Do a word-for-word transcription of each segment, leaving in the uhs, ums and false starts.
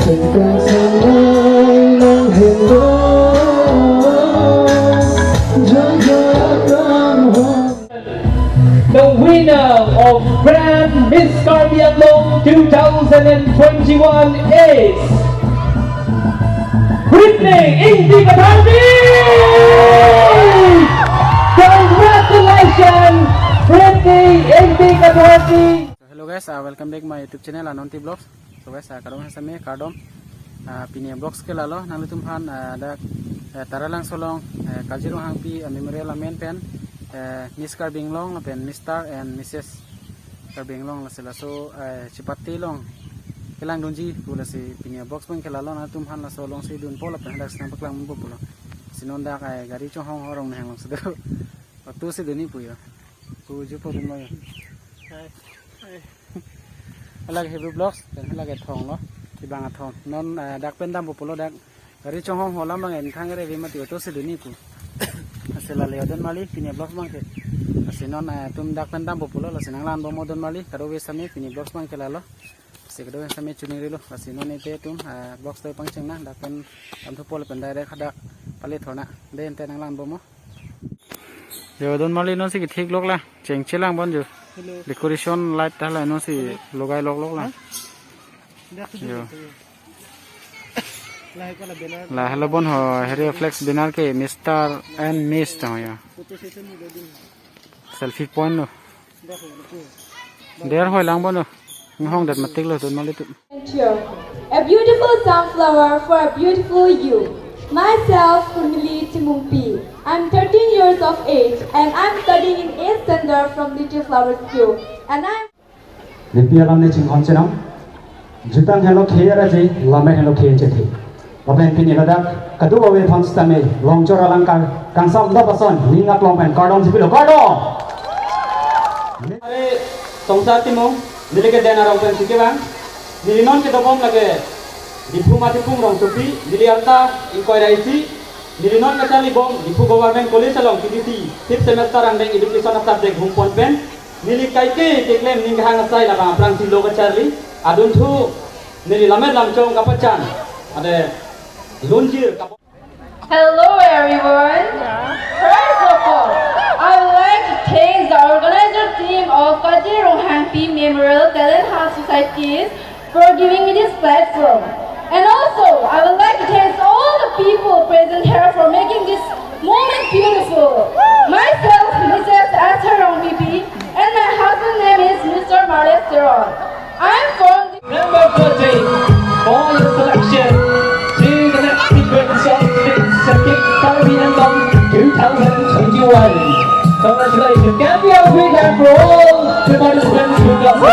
The winner of Grand Miss Karbi Anglong two thousand and twenty-one is Britney Ingti Kathar. Congratulations, Britney Ingti Kathar. Hello guys, uh, welcome back my YouTube channel Ananti Vlogs. So guys, uh, kadokave sitame kardom. Uh, pini vlogs ke lalo nanglitum aphan, uh, dak, uh, Taralangso along, uh, Kaji Ronghangpi, uh, Memorial amen pen, uh, Miss Karbi Anglong lapen Mister and Missus Karbi Anglong lasi laso, uh, chipate along kelangdunji pu lasi pini vlogs abang ke lalo nanglitum aphan laso alongsi dunpo lapen dak si nangpaklang unpo pulo. Si non dak, uh, gari chonghong arong nang alongsi do. Auto si dunji pu yo. Ku jupo dunlo yo. Hai. Hai. Hala ke Hebrew Vlogs, pen hala ke athong lo, kibang athong. Non, eh, dak pen dampo pulo dak. Gari chonghong ho alam abang en thang re ve mati auto si dunji pu. Lasi la le odon mali, pini vlogs abang ke. Lasi non, eh, tum dak pen dampo pulo, lasi nanglangbom odon mali, kadokave sitame, pini vlogs abang ke lalo. Lasi kadokave sitame chuning rilo, lasi non ite tum, eh, vlogs do pangcheng nang, dak pen damthupo lapen direct hadak pale thorna. De ente nanglangbomlo. Jo, don mali non si kethik lok la, chengche lang bon jo. Hello. Decoration light ta la non si logai lok lok la. Dak si jo. La hai ko la banner. La hello bon ho, heri flex banner ke Mister and Miss ta ho ya. Photo session ni lo din. Selfie point lo. Der hoi lang bon lo. Nghong dat matik lo don mali tu. A beautiful sunflower for a beautiful you. Myself, Kunmili Timungpi. I'm thirteen years of age and I'm studying in eighth standard from Little Flower School. And I'm Lipi alam ne chinghon chenam. Jutang helo khe raji, lamet helo khe chethe. Lapen pini ladak kadokave aphan sitame longchor alangkar kangsam dap ason ning aklong pen kardom sipilo, kardom. Are Songsar Timung, neli ke Den arong pensi kevang. Neli non kedobom lake Diphu Matipung rongsopi, neli arta ingkoi ra isi. Neli non kacharli bom Diphu Government College along T D C fifth semester angdeng education a subject humpon pen. Neli kaike keklem ning kehang asai labang aphrangsi lo kacharli. Adunthu neli lamet lamchong kapachan ade lunjir kapo- Hello everyone. First of all, I would like to thank the organizer team of Kaji Ronghangpi Memorial Talent Hunt Societies for giving me this platform. And also, I would like to thank all the people present here for making this moment beautiful. Myself, Missus Esther Rongpipi, and my husband name is Mister Marles Teron. I'm from Number thirteen, for your selection to the next sequence of Miss Karbi Anglong two thousand twenty-one. Congratulations. Can we have a big hand for all the participants who got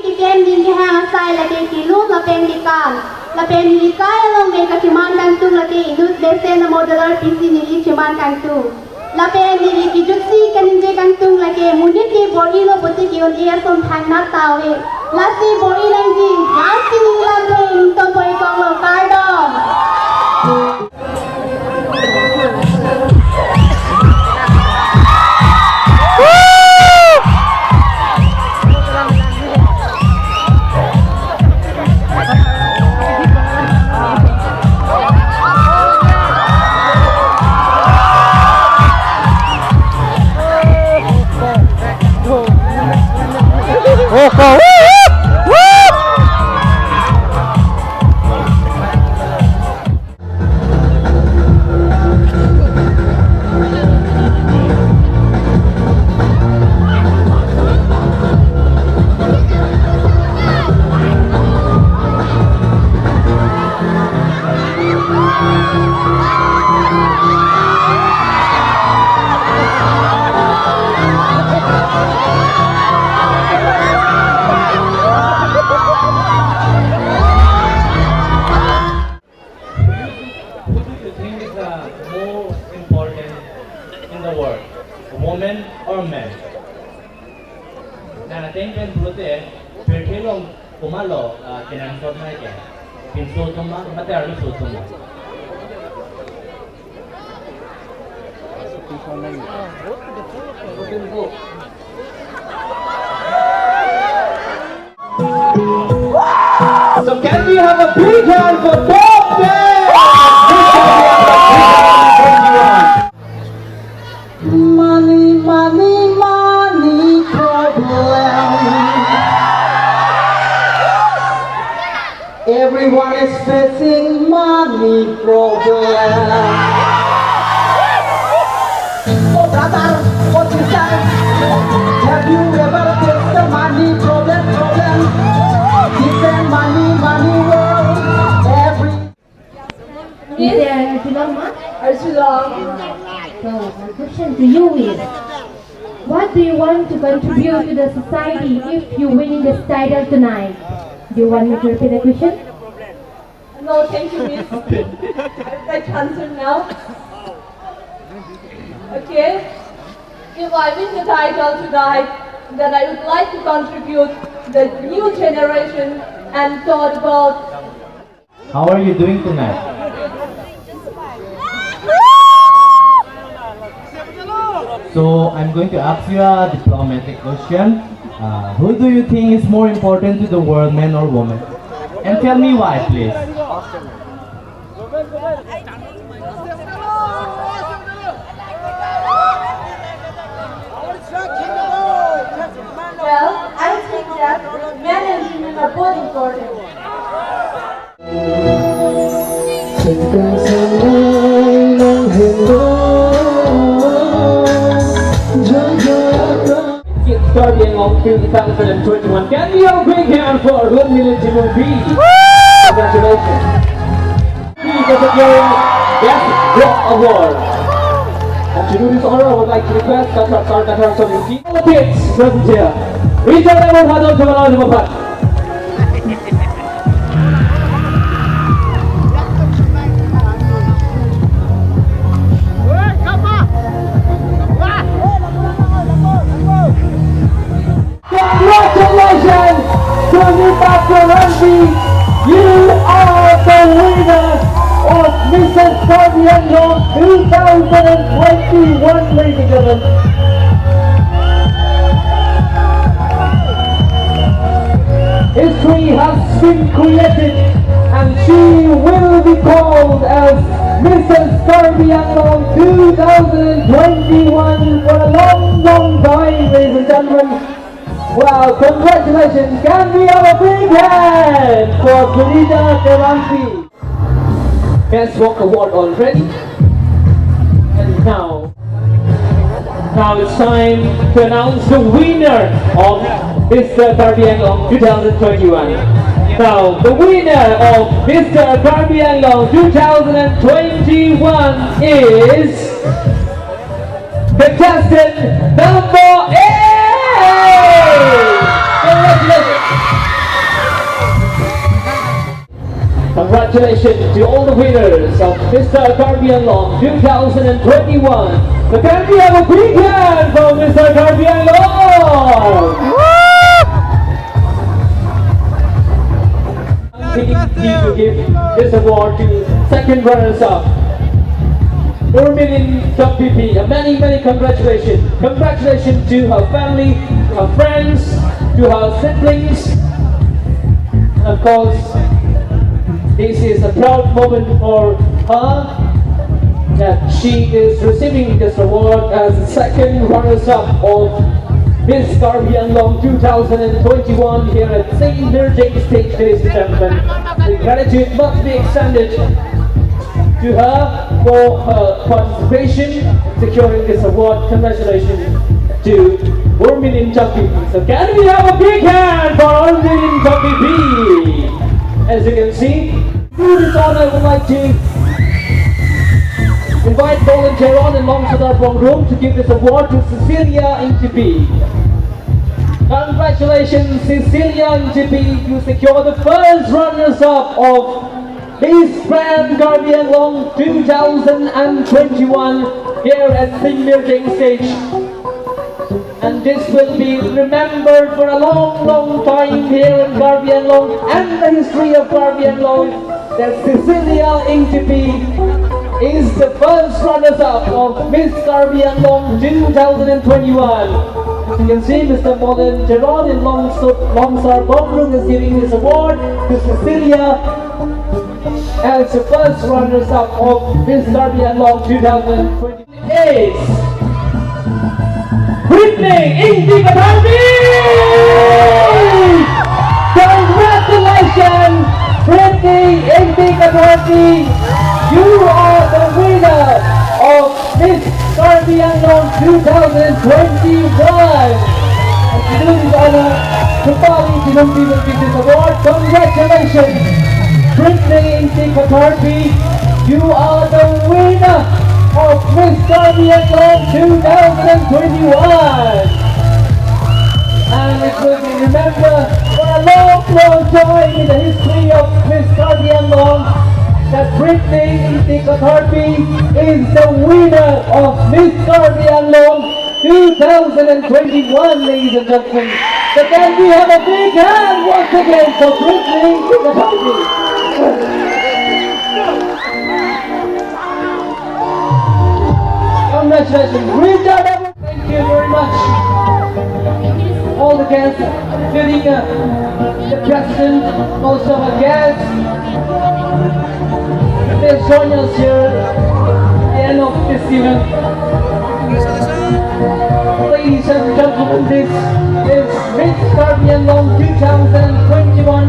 Kikem din kehang asai lake kelum lapen kekam. Lapen neli kai along me kachiman kangtung lake inut lesen a modular P C neli chiman kangtung. Lapen neli kejutsi kaningje kangtung lake monit ke bor-ilo pusi ke-un-e ason thangnat ta ave. Lasi bor-i nangji, lasi neli lam theng ingtonpo-iklo, kardom. Who do you think is the more important in the world, woman or man? Nang ateng pen pulote, pirthe along komatlo, ah, kenangsot nai ke? Pinso atum ma, mate arloso atum ma? So, Can we have a big hand for Bob Day? Money, money, money problem. Everyone is facing money problem. Oh brother, oh sister, have you ever faced the money problem, problem? Different money, money world. Every Mister Arjulong, ma? Arjulong. So, my question to you is, what do you want to contribute to the society if you win this title tonight? Do you want me to repeat the question? No, thank you, Miss. Okay. I would like to answer now. Okay. If I win the title tonight, then I would like to contribute the new generation and thought about How are you doing tonight? So I'm going to ask you a diplomatic question. Uh, who do you think is more important to the world, man or woman? And tell me why, please. Well, I think that men and women are both important. Kids Karbi Anglong two thousand twenty-one. Can we have a big hand for Runmilin Timungpi? Congratulations. He is securing Best Rock Award. And to do this honor, I would like to request Kathar, Sar Kathar Soyuki. All the kids present here. Reach out and have a Congratulations, Sunita Teronpi. You are the winner of Missus Karbi Anglong two thousand twenty-one, ladies and gentlemen. History has been created and she will be called as Missus Karbi Anglong two thousand twenty-one for a long, long time, ladies and gentlemen. Well, congratulations. Can we have a big hand for Sunita Teronpi? Best Rock Award already. And now, now it's time to announce the winner of Mister Karbi Anglong two thousand twenty-one. Now, the winner of Mister Karbi Anglong two thousand twenty-one is contestant number eight! Congratulations! Congratulations to all the winners of Mister Karbi Anglong two thousand twenty-one. So can we have a big hand for Mister Karbi Anglong? Please to give this award to second runners-up, Urmilin Tokbipi. A many, many congratulations. Congratulations to her family, to her friends, to her siblings. And of course, this is a proud moment for her that she is receiving this award as the second runners-up of Miss Karbi Anglong two thousand twenty-one here at Saint Mirjeng Stage, ladies and gentlemen. The gratitude must be extended to her for her participation in securing this award. Congratulations to Urmilin Tokbipi. So can we have a big hand for Urmilin Tokbipi? As you can see, to this honor, I would like to invite Volunteer on and Longsadar Pongrum to give this award to Cecilia Ingtipi. Congratulations, Cecilia Ingtipi. You secure the first runners-up of Miss Pan Karbi Anglong two thousand twenty-one here at Saint Mirjeng Stage. And this will be remembered for a long, long time here in Karbi Anglong and the history of Karbi Anglong, that Cecilia Ingtipi is the first runners-up of Miss Karbi Anglong two thousand twenty-one. You can see Mister Molen Teron in Longso-, Longsar Bamrung is giving his award to Cecilia as the first runners-up of Miss Karbi Anglong two thousand twenty. Is Brittany Ingti Kathorpi! Congratulations, Brittany Ingti Kathorpi! You are the winner of Miss Karbi Anglong two thousand twenty-one. And to do this honor, Rupali Jinumpi will give this award. Congratulations, Brittany Ingti Kathorpi. You are the winner of Miss Karbi Anglong two thousand twenty-one. And it will be remembered for a long, long time in the history of Miss Karbi Anglong that Brittany Ingti Kathorpi is the winner of Miss Karbi Anglong two thousand twenty-one, ladies and gentlemen. So can we have a big hand once again for Brittany Ingti Kathorpi? Congratulations. Richard, thank you very much. All the guests, including, uh, the president, most of our guests. Please join us here at the end of this event. Ladies and gentlemen, this is Miss Karbi Anglong two thousand twenty-one,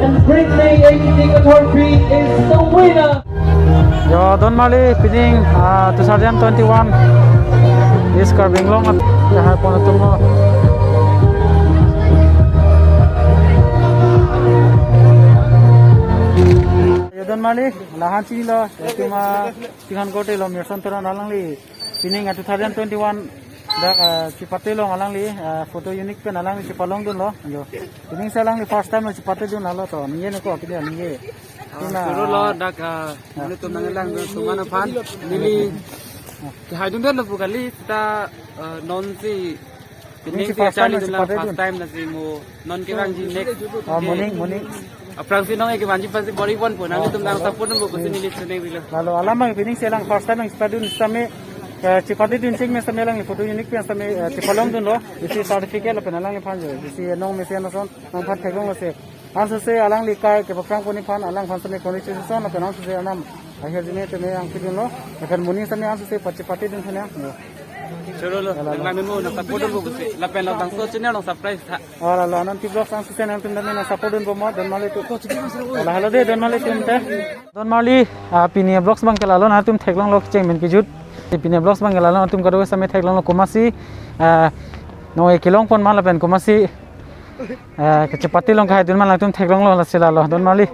and Brittany Ingti Kathorpi is the winner. Jo, don marli, pining, ah, two thousand twenty-one Miss Karbi Anglong at, ya, hai pon atum lo. Jo, don marli, lahan chinilo, ya, cuma Tinghan Korte lo, Mirson Teron alangli pining, ah, two thousand twenty-one dak, ah, chipate long alangli, ah, photo unit pen alangli chipalongdunlo. Jo. Pining si alangli first time lo chipatedun, lalo to ningje nangko, kidi ningje. Ah, Tina. Choro lo dak, ah, nanglitum nanglangdun atum aphan. Neli kehaidundetlo pu kali, seta, ah, non si Pining si pining si first time, charli si dun lang, first time, first time lasi mo non kevangji next. Ah, moning, moning. Aphrangsi non kevangji aphansi bor-i ponpo, nanglitum nang support dunpo pusi neli chiningri lo. Lalo alam abang pining si alang first time nangchipatedun sitame, eh, chipatedun cheng me sitame alang photo unit pen sitame, eh, chipalongdunlo. Isi certificate lapen alangliphan jo, isi nong mesen ason nangphan theklonglo si. Ansose alangli kai kepaphrang pon aphan, alangphan sitame congratulations lapen ansose anam ahirjume tame nangpidunlo. Lapen moning sitame ansose pachipatedun thunang. Choro lo, lalo, lalo. Nang nang mo nang support dunpo pusi. Lapen labangso channel nang subscribe tha. Oh, lalo, Ananti Vlogs ansose nangtum tame nang support dunpo mo, don marli atum. Lalo, lalo dei, don marli atum te. Don marli, ah, pini vlogs abang ke lalo, nangtum theklonglo kecheng pen kejut. Pini vlogs abang ke lalo, nangtum kadokave sitame theklonglo komatsi, ah, nong kelong pon ma lapen komatsi, ah, kachipate long kahaidun ma nangtum theklonglo, lasi lalo, don marli.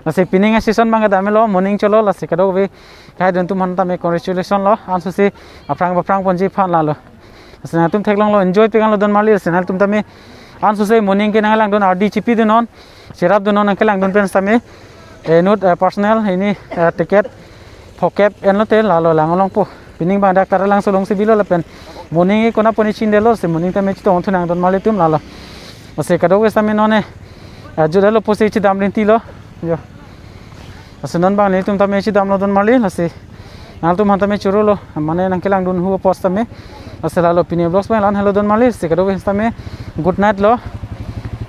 Lasi pining a-session abang ke damlo, moning cholo, lasi kadokave kahaidun atum aphan tame congratulations lo, ansose aphrang paphrang ponji aphan lalo. Lasi nangtum theklonglo, enjoy pik-anlo don marli, lasi nangtum tame ansose moning ke nanglangdun ardi chipidunnon, cherapdunnon nangkelangdun pen sitame, eh, inut, eh, personal, ini, eh, ticket phokep enlo te lalo lang longpo. Pining abang dak Taralangso alongsi bilo lapen moning ke konat pon chindelo, lasi moning tame chetong thunang don marli atum lalo. Lasi kadokave sitame non ne, eh, jutdetlo pusi chedam lintilo. Jo. Lasi non abang netum tame chedamlo don marli, lasi nangtum aphan tame choro lo, mane nangkelangdun hu apot tame. Lasi lalo pini vlogs abang la-an helo don marli, lasi kadokave sitame good night lo.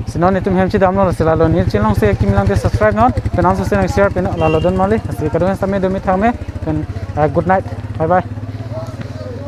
Lasi non netum hem chedamlo, lasi lalo neli channel alongsi kimi lang te subscribe non, pen ansose nang share pen lalo don marli, lasi kadokave sitame domi thangme, pen, ah, good night, bye bye.